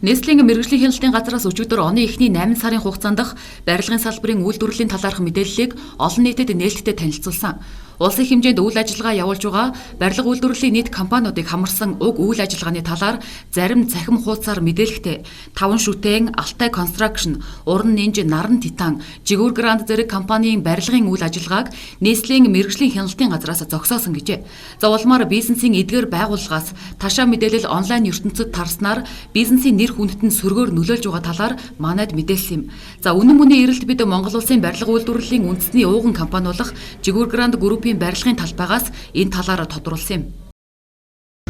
Nestle-ийн мэргэжлийн хяналтын газраас өчигдөр оны эхний 8 сарын хугацаанд дах барилгын салбарын үйлдвэрлэлийн талаарх мэдээллийг олон нийтэд нээлттэй танилцуулсан. Улсын хэмжээнд үйл ажиллагаа явуулж байгаа барилга үйлдвэрлэлийн нийт компаниудыг хамарсан уг үйл ажиллагааны талаар зарим цахим хуудасаар мэдээлэхдээ Таван шүтээн, Алтай Construction, Уран Нинж, Наран Титан, Жигүүр Гранд зэрэг компанийн барилгын үйл ажиллагааг Nestle-ийн мэргэжлийн хяналтын газраас зогсоосон гэжээ. За улмаар бизнесийн эдгээр байгууллагаас ташаа мэдээлэл онлайн ертөнцөд тарснаар бизнесийн нэр хүндэт нь сөргөөр нөлөөлж байгаа талаар манайд мэдээлсэн юм. За үнэн мөний эрэлт бид Монгол улсын барилга үйлдвэрлэлийн үндэсний ууган компани болох Жигүүр Гранд группийн барилгын талбайгаас энэ талаар тодруулсан юм.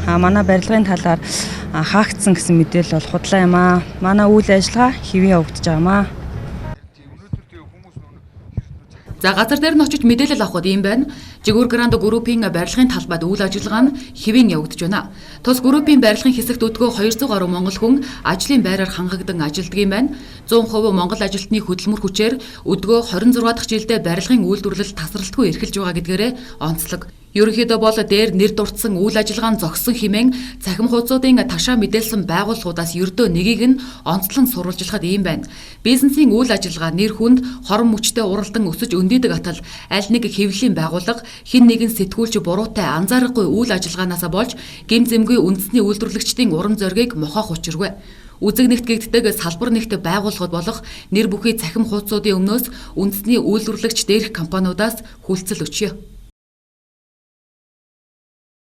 Манай барилгын талаар хаагдсан гэсэн мэдээлэл бол худлаа юм аа. Манай үйл ажиллагаа хэвийн явагдаж байгаа юм аа. За газар дээр нь очиж мэдээлэл авахд ийм байна. Жигүүр Гранд группийн барилгын талбайд үйл ажиллагаа нь хэвийн явагдаж байна. Тус группийн барилгын хэсэгт өдгөө 200 гаруй монгол хүн ажлын байраар хангагдан ажилладаг юм байна. 100% монгол ажилтны хөдөлмөр хүчээр өдгөө 26 дахь жилдээ барилгын үйлдвэрлэл тасралтгүй эрхэлж байгаа гэдгээрээ онцлог. Ерөнхийдөө бол дээр нэр дурдсан үйл ажиллагаа нь зогссон хэмээн цахим хуудсуудын ташаа мэдээлсэн байгууллагуудаас ердөө нэгийг нь онцлон сурвалжлахад ийм байна. Бизнесийн үйл ажиллагаа нэр хүнд хорон мөчтэй уралдан өсөж өндийдөг атал аль нэг хэвлэлийн байгууллага хэн нэгэн сэтгүүлч буруутай анзаарахгүй үйл ажиллаганаасаа болж гэм зэмгүй үндэсний үйлдвэрлэгчдийн урам зоригийг мохоох учиргүй. Үзэг нэгт гэгддэг салбар нэгт байгууллагууд болох нэр бүхий цахим хуудсуудын өмнөөс үндэсний үйлдвэрлэгч дээрх компаниудаас хүлцэл өчье.